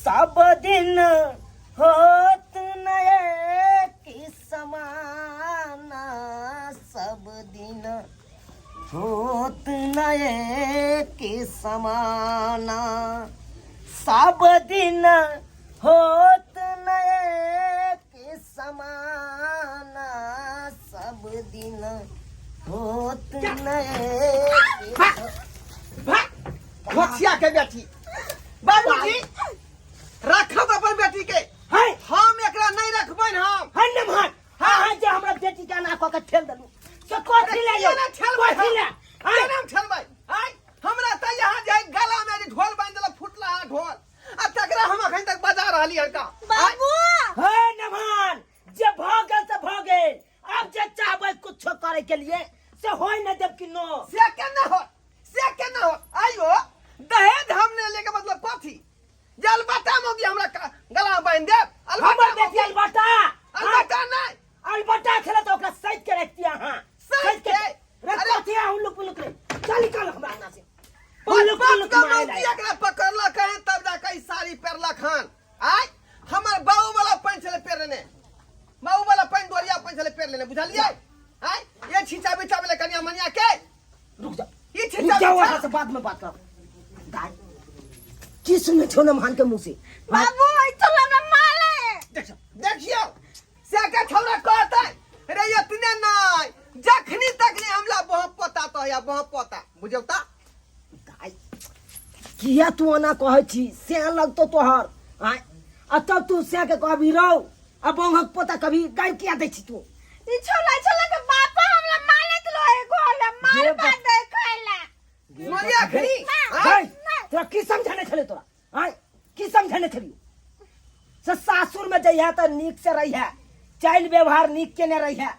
सब दिन होत नए की समाना, सब दिन होत नए की समाना, सब दिन होत नए की समाना, सब दिन होत नए की भोसिया के बेटी बाबूजी राखब अपन बेटी के है हम एकरा नहीं रखबनि हम है नमहर हाँ हाँ जे हमरा बेटी के ना कऽ के ठेल देलू से कथी ले यौ केना ठेलबै कथी ले हम? केना ठेलबै आय हमरा तऽ यहाँ जे गला में जे ढोल बांधि देलक फुटला हा ढोल आ तकरा हम अखन तक बजा रहली हन का बाबू हे नमहर जे भऽ गेल से भऽ गेल आब जे चाहबै कुछो करे के लिए से होय न देब कि नो से केना हो से केना हो आइयो दहेज हम ने लेके मतलब कथी जे अलबटा मौगी हमरा गला में बांधि देब हमर अलबटा बेटी मौगी अलबटा अलबटा नहीं अलबटा छले तऽ ओकरा सैत के रखती अहाँ सैत के? अरे अरे- कथी अहाँ उल्लुक पुल्लुक रे चल निकाल हमरा अंगना से पाँच उल्लुक पाँच पुल्लुक गो मारे मौगी लायक। एकरा पकड़लक हन तब जाके ई साड़ी पेरलक हन आय हमर बाबू वाला पैंट छलै पेर लेने बाबू वाला पैंट दोरिया पैंट छलै पेर लेने बुझलियै आय ये छिचा बिचा भेलै कनिया मनिया के रुक जा ई रुक छिचा जाओ बिचा वहाँ से बाद में बात करब गाय की सुनने छो ना महान के मुंह से बाबू ई तो हमरा मारे देखियौ देखियौ से के छौड़ा कहतै रे इतने नहि जखनी तक नहीं हमला बह पोता तो या बह पोता बुझौ ता गाय किया तू ओना कहै छी से लगतो तोहर आय आ तब तू से के कहबी रौ आ बौहक पोता कभी गाय किया दै छी तू ई छोला छोला के बापा हमरा मारत रहे घर मार गे मार दे खाइला सुनलियै अखनी गाय तोरा की समझाने छलै तोरा आय की समझाने छलियौ से सासुर में जइहा तऽ नीक से रहिहा चालि व्यवहार नीक केने रहिहा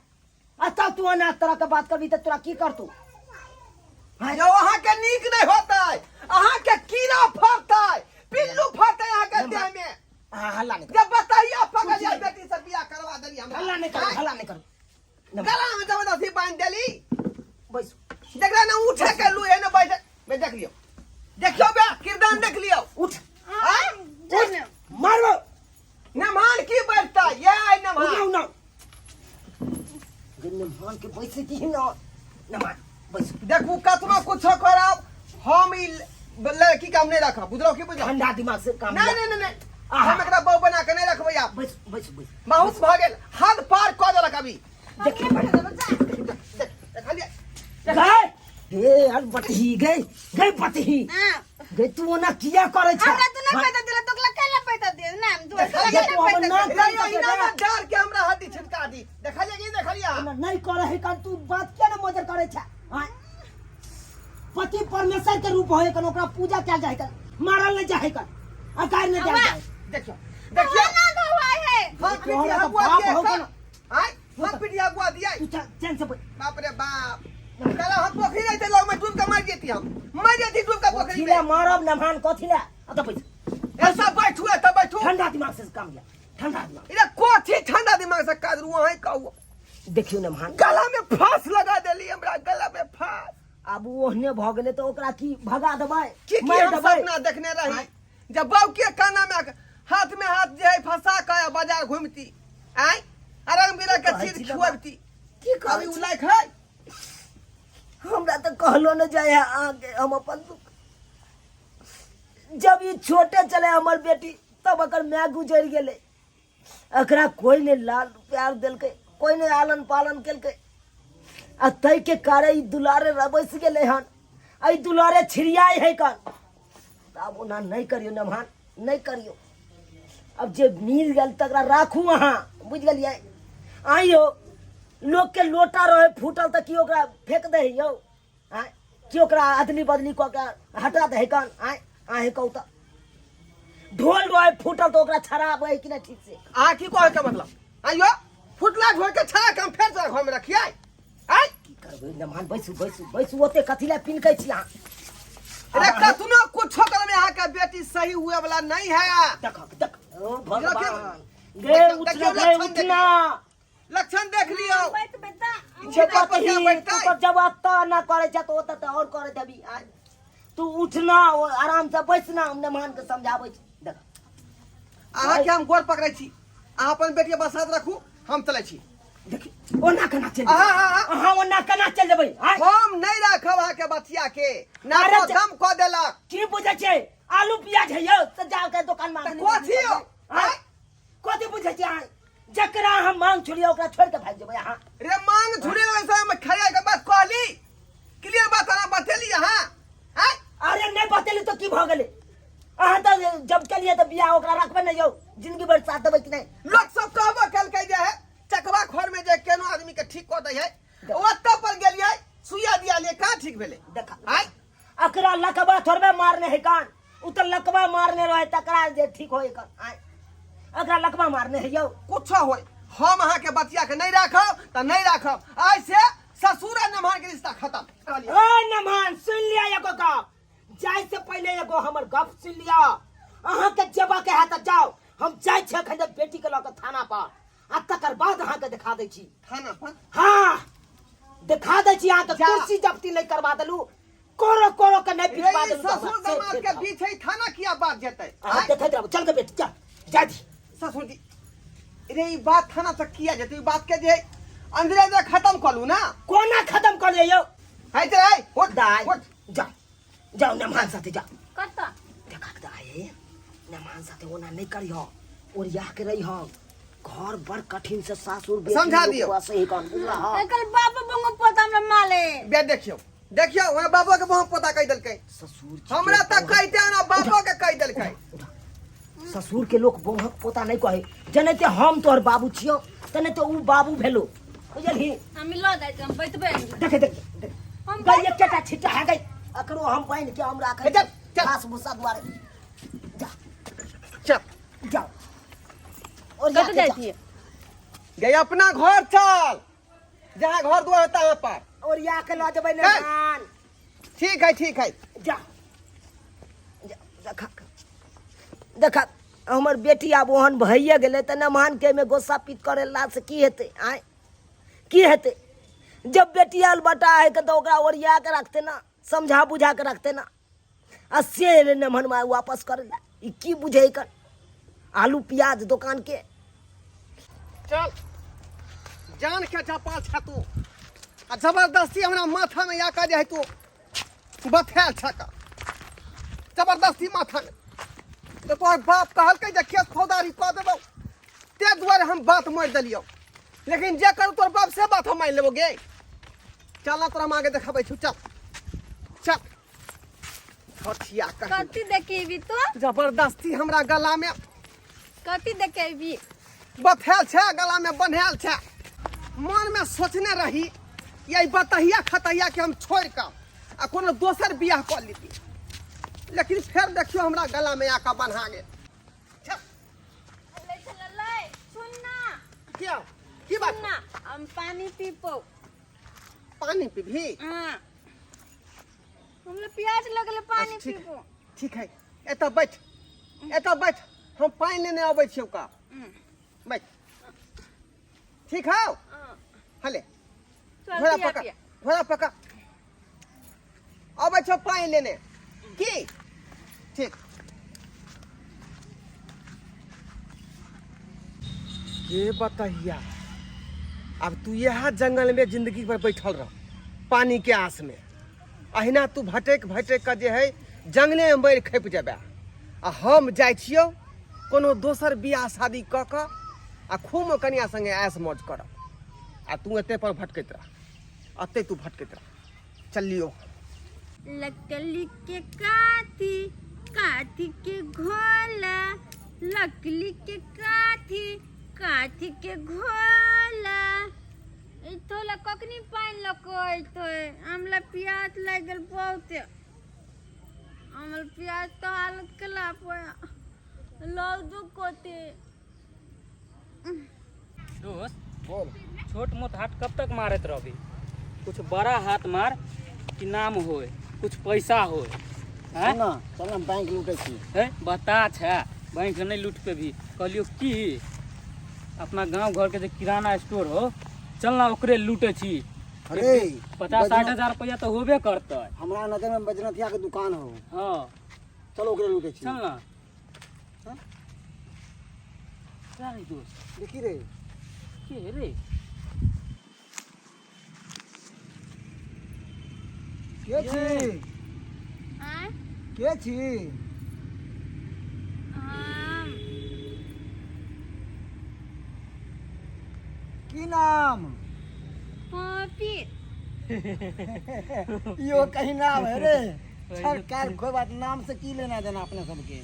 आ तब तू ओना तरह के बात करबी तऽ तोरा की करतौ यौ अहाँके नीक नहि होतै अहाँके कीड़ा फड़तै पिल्लू फड़तै अहाँके देह में अहाँ हल्ला नहि करू जब बताइए पगलिया बेटी से बियाह करवा देली हमरा हल्ला नहि करू हल्ला नहि करू गला में जबरदस्ती बांध देली बैसू देखला ना उठे के लू एने बैठे बे देख लियो देखियो बे किरदान देख लियो उठ आय उठ मारबो नमान की बैठता ये आई नमान उठाउ ना नमान के बैसे की ना नमान बैसू देखू कतनो कुछो करब हम ई लड़की के हम नहीं रखब बुझलो की बुझलो ठंडा दिमाग से काम नहीं लिअ। नहीं नहीं नहीं आहा। हम एकरा बहु बना के नहीं रखबै आब बैसू बैसू बैसू बहुत भऽ गेल हद पार कऽ देलक अभी देखी देख देखलियै गए हे अल बटही गए गए बटही हाँ गए तू ओना किया करे छ हमरा तू ना पैसा दिला तो ओकरा कैला पैसा दे ना हम दुआ देखा जे तू हमर नाक रे अहिना में डर के हमरा हड्डी छिटका दी देखलियै कि नहीं देखलियै ओना नहीं करे है कन तू बात किया ना मजर करे छ हाँ? पति परमेश्वर के रूप होए कन ओकरा पूजा कैल जाए कन मारल नहीं जाए कन अकार नहीं जाए जाए देखियो देखियो ना धोवाई है हम तोहरा पिटिया तो गुआ बाप दिए हो सर। कन। आय हम पिटिया गुआ दिए तू चैन से बैठ। बाप रे बाप कल हम पोखरी रहते लग में डूब के मर जेती हम मर जेती डूब के पोखरी कथी में ला मारब नमहान कथी ला अतः बैठ ऐसा बैठू है तब बैठू ठंडा दिमाग से काम लिया ठंडा दिमाग इधर कोथी ठंडा दिमाग से काज रुआ है कहू देखियो नमहान गला में फांस लगा देली हमरा गला में फांस आब ओहने भऽ गेलै तऽ ओकरा की भगा देबै की की मारि हम देबै सपना देखने रही जब बाऊ के काना में हाथ में हाथ जे है फंसा के बाजार घूमती आय रंग बिरंग के कहै चीज छी बाबा? खुआबती की कहै अभी छी? उ लायक है हमरा तऽ कहलो ने जाय है अहाँके हम अपन दुख जब ई छोटे छलै हमर बेटी तब एकर माय गुजरि गेलै एकरा कोइ नहि लाल प्यार देलकै कोइ नहि आलन पालन केलकै आ ताहिके कारण ई दुलारे रबसि गेलै हन एहि दुलारे छिड़ियाइ है कन तऽ आब ओना नहि करियौ नमहान नहि करियौ आब जे मिल गेल तकरा राखू अहाँ बुझि गेलियै आइयो लोकके लोटा रहै फूटल तऽ की ओकरा फेक दै यौ आँय की ओकरा अदली बदली कऽ के हटा दै कन आँय अहेँ कहू तऽ ढोल रहै फूटल तऽ ओकरा छड़ाबै कि नहि ठीक से अहाँ की कहै के मतलब आइयो फुटला ढोल के छड़ा के हम फेर से घर में रखियै आइ की करबै नमहान बैसू बैसू बैसू ओते कथी लए पिनकै छी अहाँ अरे कतनो कुछो करबै अहाँ के बेटी सही हुए वाला नहीं है देख देख ओ भगवान गे देखियौ, उठना देखियौ, गे लक्षण उठना लक्षण देख लियौ बैठ बेटा छेका पर क्या तू बैठतै तो जब अत्ता ना करे छ तो ओतऽ तऽ और करे देबी आय तू उठना ओ आराम से बैसना हम नमहान के समझाबै छी देख अहाँके हम गोर पकड़ै छी, अहाँ अपन बेटी बसात रखू, हम चलै छी। देखी ओना केना चलि अहाँ, अहाँ, अहाँ। अहाँ ओना केना चलि जेबै आँय? हम नहि राखब अहाँके बचिया के ना। अरे तो दम कऽ देलक। की बुझै छै आलू प्याज है यौ तऽ जा के दोकान में तऽ कथी यौ? आँय? कथी बुझै छै अहाँ? जकरा अहाँ मांग छोड़िए ओकरा छोड़ि के भागि जेबै अहाँ। रे मांग छुड़े से हम खड़े के बात कहली, क्लियर बात अहाँ बतेली अहाँ आँय? अरे नहि बतेली तऽ की भऽ गेलै? अहाँ तऽ जब केलियै तऽ बियाह ओकरा रखबै ने यौ, जिंदगी भरि साथ देबै कि नहि? लोक सब कहबो केलकै जे है चकवा खोर में जे केनो आदमी के ठीक कऽ दै है, ओतऽ पर गेलियै सुइया दिया लिए, कहाँ ठीक भेलै? देखा आँय? अकरा लकबा थोड़बे मारने है कान, उ तऽ लकबा मारने रहे तकरा जे ठीक होय कान। आँय, अकरा लकबा मारने है यौ। कुछो होय, हम अहाँके बचिया के नहीं राखब तऽ नहीं राखब। आइ से ससुर आ नमहर के रिश्ता खत्म। कहलियै। ओए नमहन, सुन लिया एगो गप, जाय से पहले एगो हमर गप सुन लिया। अहाँके जेबा के है तऽ जाओ, हम जाइ छी अखन बेटी के लऽ के थाना पर, आ तकर बाद अहाँके देखा दै छी। थाना पर? हाँ देखा दै छी अहाँके। जा। कुर्सी जब्ती नहीं करवा देलू, कोरो कोरो के नहीं पिटवा रे देलू तऽ ससुर हमरा से दामाद फेर के खाउ। बीच है, थाना किया बात जेतै? अहाँ आँय? देखैत रहू। चल के बेटी, चल जा दी। ससुर जी, रे ई बात थाना तक किया जेतै? ई बात के जे अंदरे अंदर खत्म कऽ लू ना। कोना खत्म कर लियौ? है चल है, उठ दाय उठ। जाओ जाओ नमहान साथे जाओ। कतऽ? देखा के दाय, नमहान साथे ओना नहीं करिहो, ओरिया के रही हो, घर बड़ कठिन से सासुर बेटी समझा लोग दियौ। बसे ही कौन बुझला? हाँ। एकर बाप बंगो पोता हमरा माले बे देखियौ देखियौ, हमरा बाबा के बहुत पोता कहि देलकै। ससुर जी हमरा के तऽ कहिते ना बाबा के कहि देलकै। उठा। ससुर के लोग बौहक पोता नहीं कहे, जनते हम तोहर बाबू छियो तने तो ऊ बाबू भेलो, बुझलही? हम लऽ जाइ छी, हम बैठबै। देखे देख देख। हम गई एकेटा छिट्टा है गई, अकरो हम बांध के हम राखै चल, चल। घास भूसा दुआरे जा। चल। जाओ और कतऽ जाके जाइ जा। छियै? गई अपना घर चल, जहाँ घर दुआर होता वहाँ पर। और या के लऽ जेबै चल। नहान। ठीक है ठीक है। जा जा, देखा देखा, हमर बेटी आब ओहन भइए गेलै तऽ नमहान के एहिमे गोस्सा पीत करेला से की हेतै? आँय, की हेतै? जब बेटी आयल बटा है के तऽ ओकरा ओरिया के रखतै ना, समझा बुझा के रखतै ना, आ से एलै नमहन माय वापस करै ला, ई की बुझै कर आलू प्याज दोकान के। चल जान के चपाल छ तू, आ जबरदस्ती हमरा माथा में आका जे है तू बथेल छ का जबरदस्ती माथा में। तो तोहर बाप कहलकै जे केस फौजदारी कऽ देबौ, ते दुआरे हम बात मारि देलियौ, लेकिन जे करू तोहर बाप से बात हम मानि लेबो गे। चल ना, तोरा हम आगे देखाबै छौ, चल चल। हथिया कहीं। कथी देखेबी तू? जबरदस्ती हमरा गला में कथी देखेबी? बथेल छै, गला में बन्हायल छै। मन में सोचने रही यही बतहिया खतहिया के हम छोड़ कऽ आ कोनो दोसर बियाह कऽ लीती, लेकिन फेर देखियो हमरा गला में आका बन्हा गेल। चल। ले चल ले, सुन ना। क्या की बात? सुन ना, हम पानी पीपो। पानी पीबी? हाँ, हमरा प्यास लगल, पानी अच्छा, ठीक है। पीबो। ठीक है, एतऽ बैठ एतऽ बैठ, हम पानि लेने अबै छियौ का। बैठ, ठीक हौ? हाँ। हले। चल। घोड़ा पिया। पकड़। पिया। घोड़ा पकड़, अबै छौ पानि लेने की। ठीक के बतहिया, अब तू यह जंगल में जिंदगी भर बैठल रह पानी के आस में, अहिना तू भटक भटक के जे है जंगले में मरि खपि जेबे, आ हम जाइ छियौ कोनो दोसर बियाह शादी कऽ कऽ आ खूब कनिया संगे ऐश मौज करब, आ तू एते पर भटकैत रह, एते तू भटकैत रह। चलियो। लकड़ी के काथी काथी के घोला, लकड़ी के काथी काथी के घोला, थोड़ा कखनी पानि लऽ कऽ अयतै? हमरा प्यास लागि गेल बहुते, हमर प्यास तऽ हालत खराब होया लौ दू कोते। दोस्त। बोल। छोट मोट हाथ कब तक मारत रहबी? कुछ बड़ा हाथ मार कि नाम होए, कुछ पैसा होए, हैं? ना चल ना, बैंक लूटे छी। है बता छै, बैंक नहीं लूट पे भी कहलियो कि अपना गांव घर के जे किराना स्टोर हो, चल ना ओकरे लूटे छी। अरे 50-60 हजार रुपया तो होबे करतै। हमरा नजर में बजनथिया के दुकान हो। हाँ। चलो ओकरे लूटे छी। चल ना। जा रे दोस्त। देखी रे। के रे? के छी? आँय? के छी? हम। की नाम? पॉपी। यो कहीं नाम है रे? छर काल्हि कोई बात, नाम से की लेना देना अपने सबके।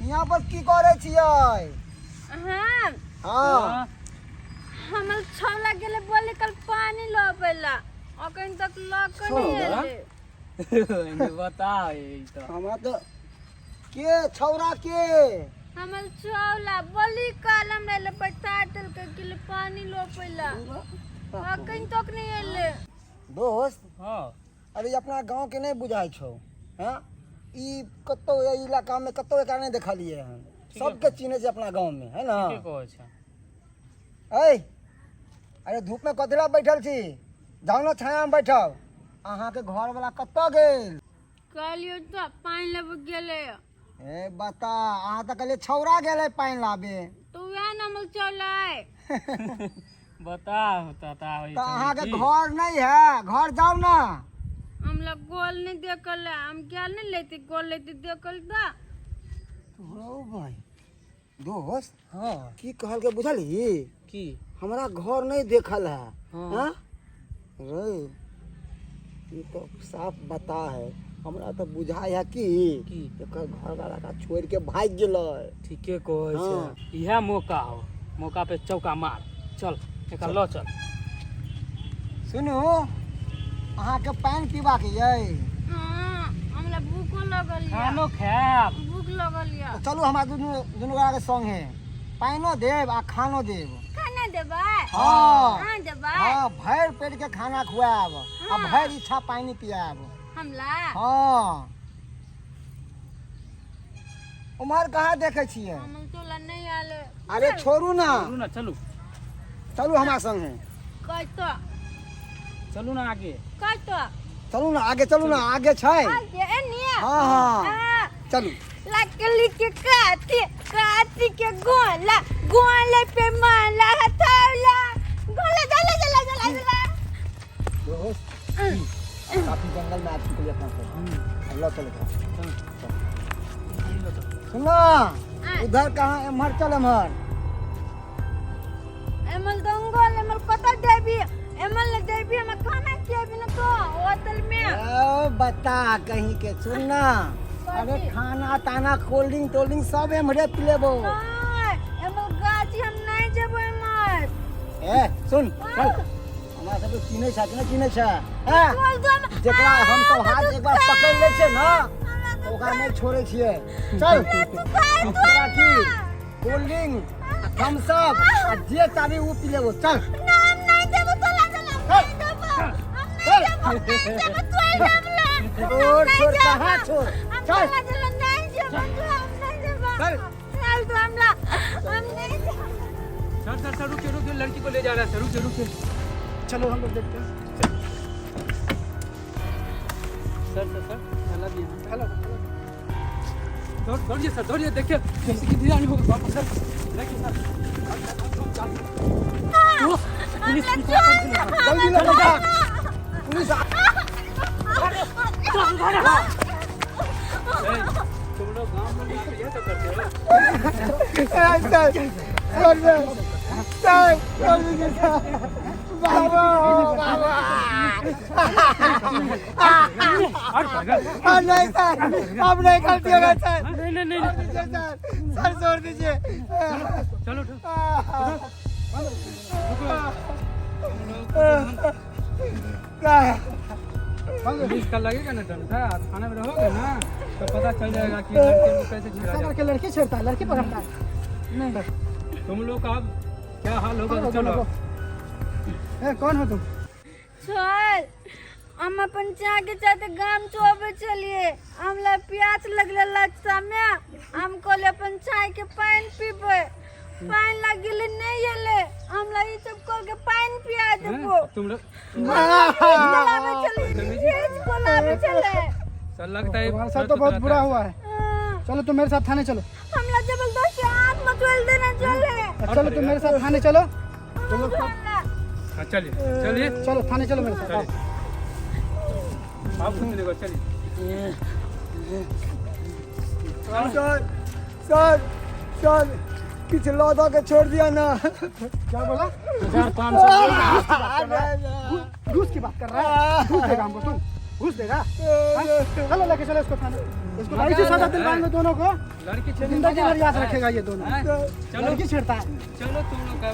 यहाँ पर की करे छियै? हम। हाँ। हमर छौला गेले बोले कल पानी लबै ला, अखन तक लऽ कऽ नहि छौला? एलै। बता ई तऽ। हमरा तऽ के छौरा के? हमर छौला बोली कल हमरा ले बैठा देलकै कि ले पानी लबै ला, अखन तक नहि एलै। दोस्त। हाँ। अरे अपना गांव के नहीं बुझाइ छौ। हाँ, ई कतौ एहि इलाका में कतौ एकरा नहीं देखलियै हन। सबके चिन्है छै अपना गांव में, है ना? ठीके कहै छै। ऐ अरे धूप में कथी ला बैठल छी? जाउ ने छाया में बैठब। अहाँके घर वाला कतऽ गेल? कहलियौ तऽ पानि लेबऽ गेलै। ए बता, अहाँ तऽ कहलियै छौरा गेलै पानि लाबे। तऽ उएह ने हमर छौला अइ। बता बता। तऽ अहाँके घर नहीं है? घर जाउ ना। हमरा गोल नहि देखल है, हम गेल नहि लेती, गोल लेती देखल तऽ। रौ भाई दोस्त। हाँ। की कहलकै बुझलही? की? हमरा घर नहीं देखल है। हाँ। हाँ? रे ई तो साफ बता है, हमरा तो बुझाय है कि की? एकर घर वाला का छोड़ के भाग गेलै। ठीके कहै हाँ। छै। इएह मौका हो, मौका पे चौका मार। चल एकरा लऽ चल। सुनू, अहाँके पानि पीबाक यै? हाँ, हमरा भूखो लगल यऽ। खानो खायब। भूख लगल यऽ। तऽ चलू हमरा दुनू दुनू गोटा के संगे पानिओ देब आ खानो देब। खाना देबै? हाँ। अहाँ देबै? हाँ, भरि पेट के खाना खुआएब आ हाँ। भरि इच्छा पानि पियाएब। हमरा? हाँ। उम्हर कहाँ देखै छियै? हमर चोला नहि आयल। अरे छोड़ू ना। चलू ना, चलू। चलू हमरा संगे। कतऽ? चलू ना आगे। कतऽ? चलू ना आगे, चलू ना आगे छै। आगे एने? हाँ हाँ। हाँ। चलू। लकड़ी के काटी काटी के गोला गोले पे माला हथौला गोला जला जला जला जला। दोस्त, काफी जंगल में आ चुके अपना सब। अब लो चलो। सुना, उधर कहाँ, एम्हर चल एम्हर। एमल दंगल एमल कतऽ देबी? एमल ने देबी, हम खाना खिएबी न तो होटल में। ओ बता कहीं के, सुनना अरे खाना ताना कोल्ड ड्रिंक तोल्ड ड्रिंक सब एम्हरे पिलेबो। नहीं, एमल गाछी हम नहीं जेबो एमहर। ए सुन, चल। हमरा सबके चिन्है छै कि नहि चिन्है छै? हैं? बोल दो हम- जेकरा हम सब हाथ एक बार पकड़ लै छियै ना, हमरा तऽ ओकरा नहि छोड़ै छियै। चल। दुखाय दो। तोरा की कोल्ड ड्रिंक, थम्स अप आ जे चाही ओ पी लेबो। चल। ना, हम नहीं जेबो तोला जला, हम नहीं जेबो, हम नहीं जेबो, हम नहीं जेबो, तू ही जेबला। छोड़ छोड़, कहाँ छोड़? हम चल। तोला जला नहीं जेबो, तू हम नहीं जेबो। चल। चल तू हमरा, हम नहीं जेबो। सर सर सर, रुकिए रुकिए, लड़की को ले जा रहा है सर, रुकिए रुकिए। चलो हम लोग देखते हैं। सर सर सर, चला दिए। हेलो। दौड़ दौड़िए सर, दौड़िए। देखिए किसी की ध्यान होगा वापस सर, देखिए सर। Police police. जल्दी लगा जा। पुलिस तुम लोग गांव में आकर यह सब करते हो? Sir sir sir sir sir sir, बाबा बाबा। हाँ, नहीं सर, अब नहीं गलती होगा सर। नहीं नहीं नहीं। छोड़ दीजिए सर, सर छोड़ दीजिए। चलो उठो। पुलिस का लगेगा ना डंडा, थाना में रहोगे ना तो पता चल जाएगा कि लड़के को कैसे छेड़ा जाता करके लड़की छेड़ता है, लड़की पकड़ता है। है। तुम लोग का अब क्या हाल होगा तो चलो। ए, कौन हो तुम? चल, हम अपन चाह के चाहते गाम चोबे चलिए। हमरा प्यास लगले लच्छा में, हम कहले अपन चाय के पानि पीबै, पानि लग गेलै नहीं एलै, हमरा ई सब कह के पानि पिया देबो। हैं? तुम लोग बोलावे चले, फ्रिज बोलावे चले। सर लगता है तुम्हारे साथ तो बहुत बुरा हुआ है। हाँ, चलो तुम मेरे साथ थाने चलो। हमरा जबरदस्ती हाथ में चल देना चले। चलो तुम मेरे साथ थाने चलो। तुम लोग हाँ चलिए चलिए। चलो थाने चलो मेरे साथ। चलिए आप सुन लेगा, चलिए। सर सर सर किछु लऽ दऽ के छोड़ दिया ना। क्या बोला? 1500। घूस की बात कर रहा है? घूस देगा हमको? तुम घूस देगा? हाँ? चलो लेके चलो इसको थाने। इसको ऐसी सजा दिलवाएंगे दोनों को, लड़की छेड़ने जिंदगी भर याद रखेगा ये दोनों। हैं? चलो लड़की छेड़ता है। चलो तुम लोग का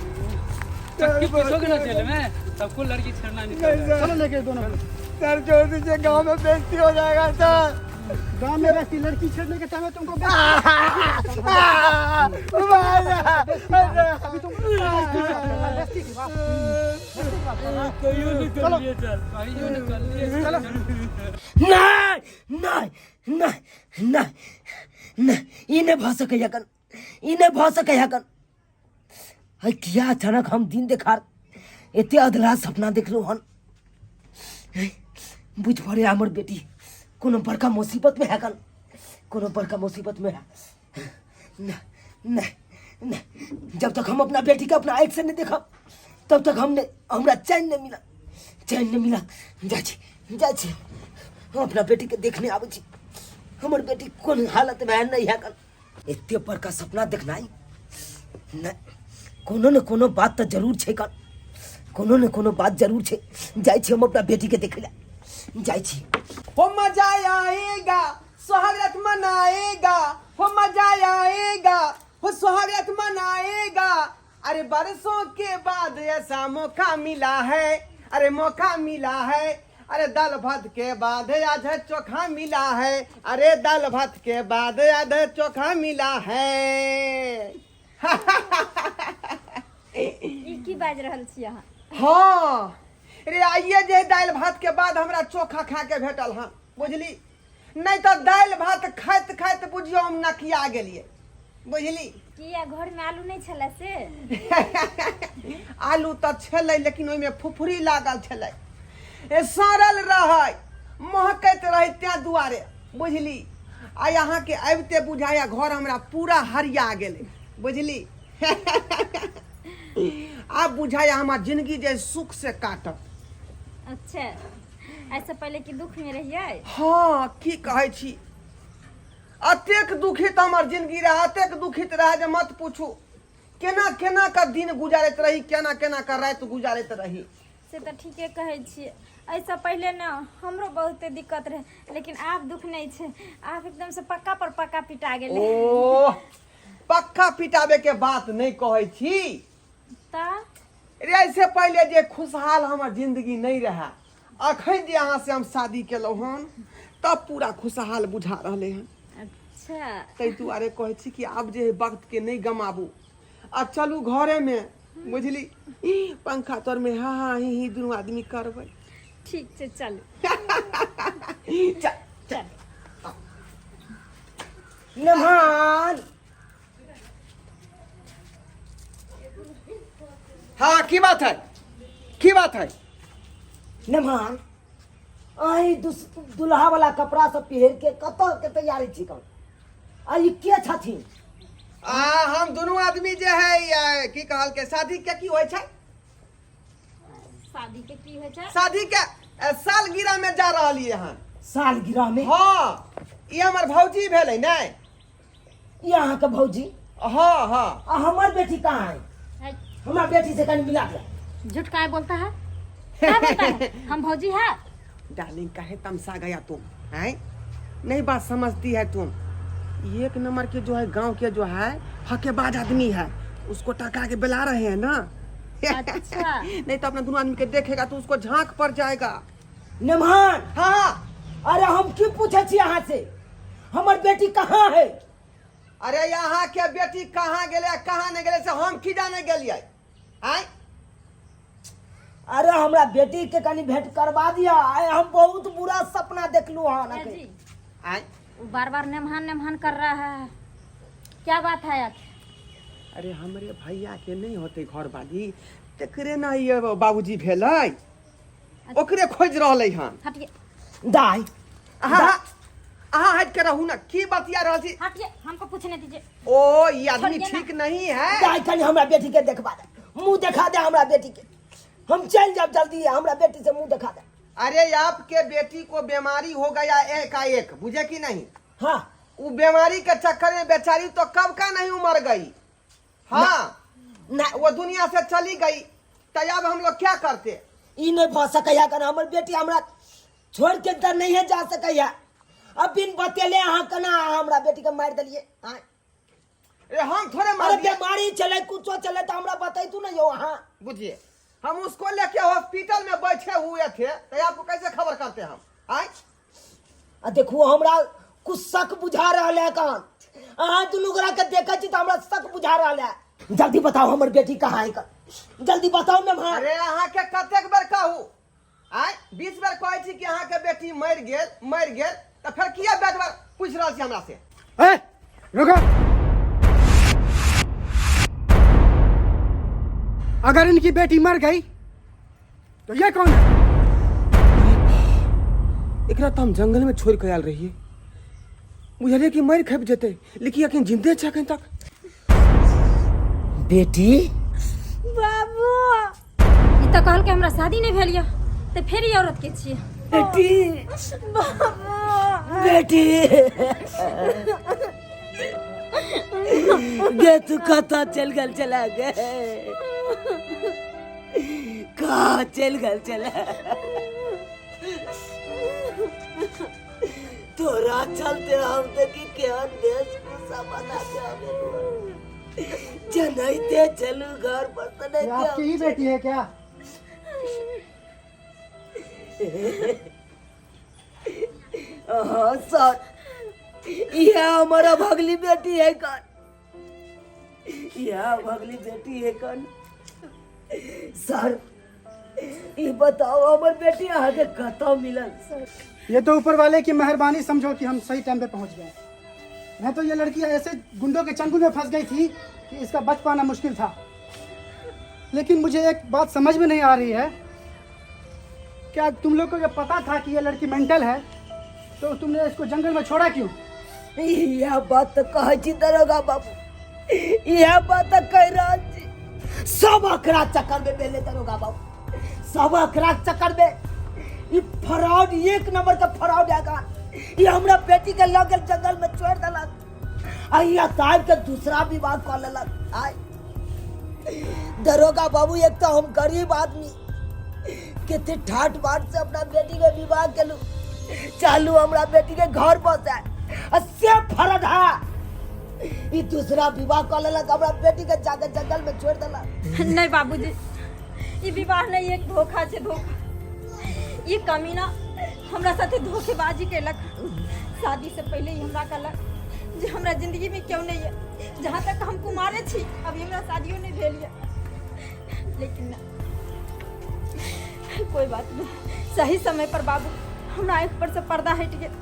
चक्की पीसोगे ना जेल में, सबको लड़की छेड़ना निकल रहा है। चलो लेके दोनों को। सर छोड़ दीजिए, गांव में बेइज्जती हो जाएगा सर। गांव में रहती लड़की छेड़ने के टाइम तुमको अभी तुम बेइज्जती की बात। कहियो नहीं कर लिए सर, कहियो नहीं कर लिए। चलो। नहि नहि नहि नहि नहि, ई नहि भऽ सकैए कन, ई नहि भऽ सकैए कन। है किया अचानक हम दिन देखार एते अधलाह सपना देखलहुँ हन? है, बुझि पड़े हमर बेटी कोनो बड़का मुसीबत में है कन, कोनो बड़का मुसीबत में है। नहीं नहीं नहीं, जब तक हम अपना बेटी के अपना आँख से नहीं देखब तब तक हमने हमरा चैन नहीं मिला, चैन नहीं मिला। जाइ छी, जाइ छी, हम अपना बेटी के देखने आबै छी। हमर बेटी कोन हालत में है नहीं है कन। एते बड़का सपना देखनाइ नहि, कोनो ने कोनो बात तऽ जरूर छै कन, कोनो ने कोनो बात जरूर छै। जाइ छी हम अपना बेटी के देखै लए, जाइ छी। हो मजा आएगा सोहागरात मनाएगा, हो मजा आएगा, हो सोहागरात मनाएगा। अरे बरसों के बाद ऐसा मौका मिला है, अरे मौका मिला है, अरे दाल भात के बाद आज चोखा मिला है, अरे दाल भात के बाद आज चोखा मिला है। ई की बाजि रहल छी अहाँ? हाँ रे, आइए जे दालि भात के बाद हमरा चोखा खा के भेटल हन, बुझली? नहीं तो दालि भात खाइत खाइत बुझियो हम नकिया गेलिए, बुझली? किया घर में आलू नहीं छलै से? आलू तऽ छलै लेकिन ओहिमे फुफुरी लागल छलै, ए सड़ल रहै, महकैत रहै, तें दुआरे, बुझली? आइ अहाँके आबिते बुझाया घर हमरा पूरा हरिया गेलै, बुझली? आब बुझाया हमर जिंदगी जे सुख से काटत। अच्छा, ऐसे पहले की दुख में रहिए? हाँ की कहै छी, अतेक दुखित हमर जिंदगी रहे, अतेक दुखित रहे जे मत पूछू। केना केना का दिन गुजारैत रही, केना केना का राति गुजारैत रही। से तऽ ठीके कहै छियै, एहिसँ पहिले ने हमरो बहुते दिक्कत रहै, लेकिन आब दुख नहि छै, आब एकदम से पक्का पर पक्का पिटा गेलै। ओह पक्का पिटाबे के बात नहीं कहै छी। तऽ रे ऐसे पहिले जे खुशहाल हमर जिंदगी नहीं रहे, अखन जे अहाँ से हम शादी केलहुँ हन तब पूरा खुशहाल बुझा रहले हन। अच्छा, ताहि दुआरे कहै छी कि आब जे वक्त के नहीं गमाबू, आ चलू घरे में, बुझली? पंखा तर में हा हा ही ही दुनू आदमी करबै। ठीक छै, चलू। चल। चल। मेहमान। हाँ की बात है, की बात है? मेहमान, अहीं दुल्हा वाला कपड़ा सब पहिर के कतऽ के तैयारी छी कन? आ ई के छथिन? आ हम दुनू आदमी जे है ये, की कहल के शादी के की होइ छै? शादी के की होइ छै? शादी के सालगिरह में जा रहलियै हन। सालगिरह में? हाँ, ई हमर भौजी भेलै ने। ई अहाँके भौजी? हाँ हाँ। आ हमर बेटी कहाँ है? हमरा बेटी से कनी मिला दिया। झूठ काहे बोलता है? क्या बोलता है? हम भौजी है। डार्लिंग काहे तमसा गया तुम? हैं नहीं बात समझती है तुम। एक नंबर के जो है गांव के जो है हकेबाज आदमी है, उसको टका के बुला रहे हैं ना। अच्छा। नहीं तो अपना दोनों आदमी के देखेगा तो उसको झांक पड़ जाएगा। मेहमान। हाँ हाँ। अरे हम की पूछे छी अहाँ से, हमर बेटी कहाँ है? अरे यहाँ के बेटी कहाँ गेले कहाँ नहीं गेले से हम की जाने गेलिए? आय अरे हमरा बेटी के कनी भेंट करवा दिया, आय हम बहुत बुरा सपना देखलू हन। जी आय वो बार बार नेमहान नेमहान कर रहा है, क्या बात है आखिर? अरे हमरे भैया के नहीं होते घर वाली, तकरे ना ये बाबूजी भेलै, ओकरे खोज रहलै हन। हटिए दाई। अहाँ अहाँ हट के रहू ना, की बतिया रहल छी? हटिए, हमको पूछने दीजिए। ओ ई आदमी छोड़िए ना। ठीक नहीं है। जाय कनी हमरा बेटी के देखबा दे, मुंह देखा दे हमरा बेटी के। हम चल जाब जल्दी, हमरा बेटी से मुंह देखा दे। अरे आपके बेटी को बीमारी हो गया एकाएक, बुझे कि नहीं? हाँ। वो बीमारी के चक्कर में बेचारी तो कब का नहीं उमर गई। हाँ ना, वो दुनिया से चली गई, तो अब हम लोग क्या करते? ई नहीं भऽ सकैया कन हमर बेटी हमरा छोड़ के तऽ नहिए जा सकैया। अब बिन बतेले अहाँ केना हमरा बेटी के मारि देलियै? आँय? अरे हम थोड़े मार अरे दिए। बीमारी चले कुछो चले तो हमरा बतैतू ना यो अहाँ। बुझिए, हम उसको लेके हॉस्पिटल में बैठे हुए थे, तो आपको कैसे खबर करते हम? आय? आ देखू हमरा कुछ शक बुझा रहल है कन, अहाँ दुनू गोरा के देखै छी तऽ हमरा शक बुझा रहल है। जल्दी बताओ हमर बेटी कहाँ है कन, जल्दी बताओ ना भाई। अरे अहाँ के कतेक बेर कहू? आय 20 बेर कहै छी कि अहाँ के बेटी मरि गेल मरि गेल, तऽ फेर किया बेर बेर पूछि रहल छी हमरा से? ए, रुको, अगर इनकी बेटी मर गई तो ये कौन है? एकरा तऽ हम जंगल में छोड़ के आयल रहिए, बुझलिए कि मरि खपि जेतै, लेकिन अखन जिंदे छै अखन तक। बेटी बाबू ई तऽ कहलकै हमरा शादी नहि भेल यऽ, तऽ फेर ई औरत के छियै? बेटी बाबू बेटी गे, तू कतऽ चलि गेल चला गे? कहाँ चलि गेल चला? तोरा चलते हम देखी केहन वेशभूषा बना के आबे जनैते चलू घर पर तऽ ये नहीं। आपकी ही बेटी है क्या? हाँ सर, यह हमारा भगली बेटी है कौन, यह भगली बेटी है कौन। सर ई बताओ हमर बेटी अहाँके कतऽ मिलल सर? ये तो ऊपर वाले की मेहरबानी समझो कि हम सही टाइम पे पहुंच गए, नहीं तो ये लड़की ऐसे गुंडों के चंगुल में फंस गई थी कि इसका बच पाना मुश्किल था। लेकिन मुझे एक बात समझ में नहीं आ रही है, क्या तुम लोग को जब पता था कि ये लड़की मेंटल है तो तुमने इसको जंगल में छोड़ा क्यों? इएह बात तऽ कहै छी दरोगा बाबू, इएह बात तऽ कहि रहल छी। सब अकरा चक्कर में भेलै दरोगा बाबू, सब अकरा चक्कर में। ई फ्रॉड, एक नंबर के फ्रॉड है का। ई हमरा बेटी के लऽ गेल, जंगल में छोड़ देलक आ ई तार के दूसरा विवाह कऽ लेलक। आय दरोगा बाबू, एक तो हम गरीब आदमी कते ठाट बाट से अपना बेटी के विवाह केलू, चालू हमरा बेटी के घर बसाय आ से फरड है ई दूसरा विवाह कऽ लेलक, हमरा बेटी के जाके जंगल में छोड़ देलक। नहीं बाबूजी, ई विवाह नहीं, एक धोखा छै, धोखा। ई कमीना हमरा साथे धोखेबाजी केलक। शादी से पहले ही हमरा कहलक जे हमरा जिंदगी में क्यों नहीं है, जहाँ तक हम कुमारे छी, अभी हमरा शादियो नहीं भेल ये। लेकिन ना, कोई बात नहीं, सही समय पर बाबू हमरा आँखि पर से पर्दा हटि गेल।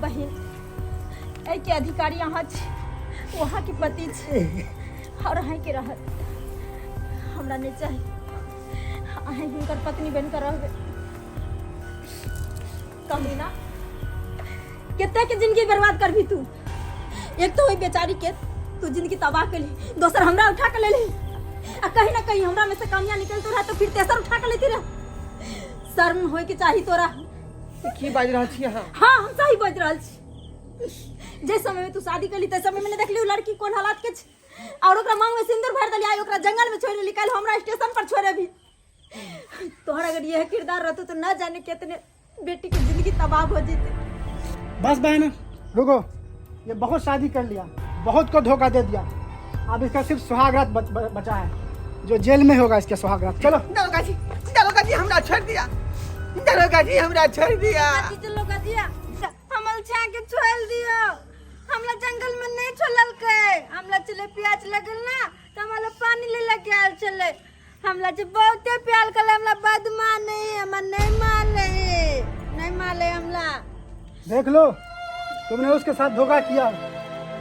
बहिन, एहिके अधिकारी अहाँ छी, ओ अहाँके पति छी और अहाँके रहत। हमरा नहीं चाही, अहाँ हुनकर पत्नी बनकर रहबै। कमीना, कते के जिंदगी बर्बाद करबी तू? एक तो ओहि बेचारी के तू जिंदगी तबाह केली, दोसर हमरा उठा के लेली, आ कहीं ना कहीं हमरा में से कमियां निकलतो रहा तो फिर तेसर उठा के लेती रह। शर्म होय के चाही तोरा। की बाजि रहल छी अहाँ? हाँ, हम सही बाजि रहल छी। जे समय में तू शादी केली ते समय में नहीं देखली उ लड़की कोन हालात के छै, और ओकरा मांग में सिंदूर भर देली, आइ ओकरा जंगल में छोड़ देली, काल्हि हमरा स्टेशन पर छोड़ेबी। तोहर अगर यह किरदार रहतो तो न जाने कितने बेटी के जिंदगी तबाह हो जेते। बस बहन रुको, ये बहुत शादी कर लिया, बहुत को धोखा दे दिया, अब इसका सिर्फ सुहागरात बचा है जो जेल में होगा इसके सुहागरात। चलो। दरोगा जी, दरोगा जी हमरा छोड़ दिया, दरोगा जी हमरा छोड़ दिया। दरोगा जी हमल छा के छोड़ दियो, हमरा जंगल में नहीं छोड़लकै। हमरा चले प्यास लगल ना तो हमरा पानी ले लगे आयल चले, हमरा जे बहुते प्यार कल, हमरा बदमा नहीं, हमरा नहीं माले, नहीं माले हमरा। देख लो, तुमने उसके साथ धोखा किया,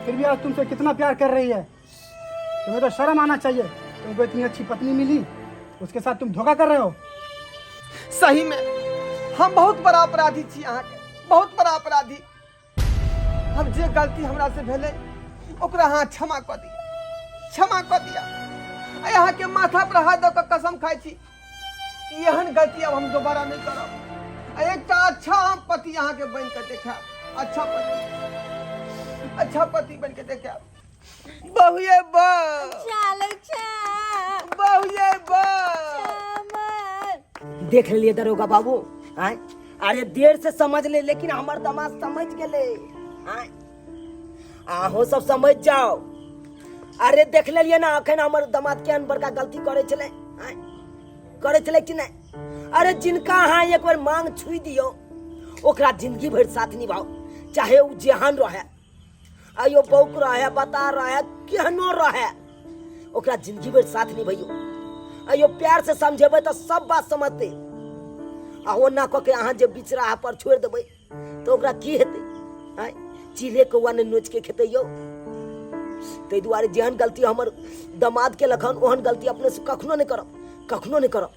फिर भी आज तुमसे कितना प्यार कर रही है। तुम्हें तो शर्म आना चाहिए, तुमको इतनी अच्छी पत्नी मिली, उसके साथ तुम धोखा कर रहे हो। सही में हम बहुत बड़ा अपराधी छी अहाँके, बहुत बड़ा अपराधी। हम जे गलती हमरा से भेलै ओकरा अहाँ क्षमा कऽ दिअ, क्षमा कऽ दिअ। आ अहाँके माथा पर हाथ दऽ कऽ कसम खाइ छी कि एहन गलती आब हम दोबारा नहि करब। आ एकटा अच्छा हम पति अहाँके बनि कऽ देखायब, अच्छा पति, अच्छा पति बनि कऽ देखायब। बहुए बा, चल चा बहुए बा। अमर देख लेलिए दरोगा बाबू। आय अरे देर से समझ ले, लेकिन हमर दमाद समझ गेले। आय आहो सब समझ जाओ। अरे देख लेलिए ना अखन हमर दमाद केहन बड़का गलती करे छलै। आय करे छलै कि नहि? अरे जिनका अहाँ एक बार मांग छुई दियो ओकरा जिंदगी भरि साथ निभाओ, चाहे उ जेहन रहे, आयो बौक रहे, बता रहे, केहनो रहे, ओकरा जिंदगी भरि साथ निभैयो। आयो प्यार से समझेबै तऽ सब बात समझतै। आ ओना कऽ के अहाँ जे बीच राह पर छोड़ि देबै तऽ ओकरा की हेतै? आँय चिले कौआ ने नोच के खेतै यौ। ताहि दुआरे जेहन गलती हमर दमाद केलक हन ओहन गलती अपने से कखनो नहि करब, कखनो नहि करब।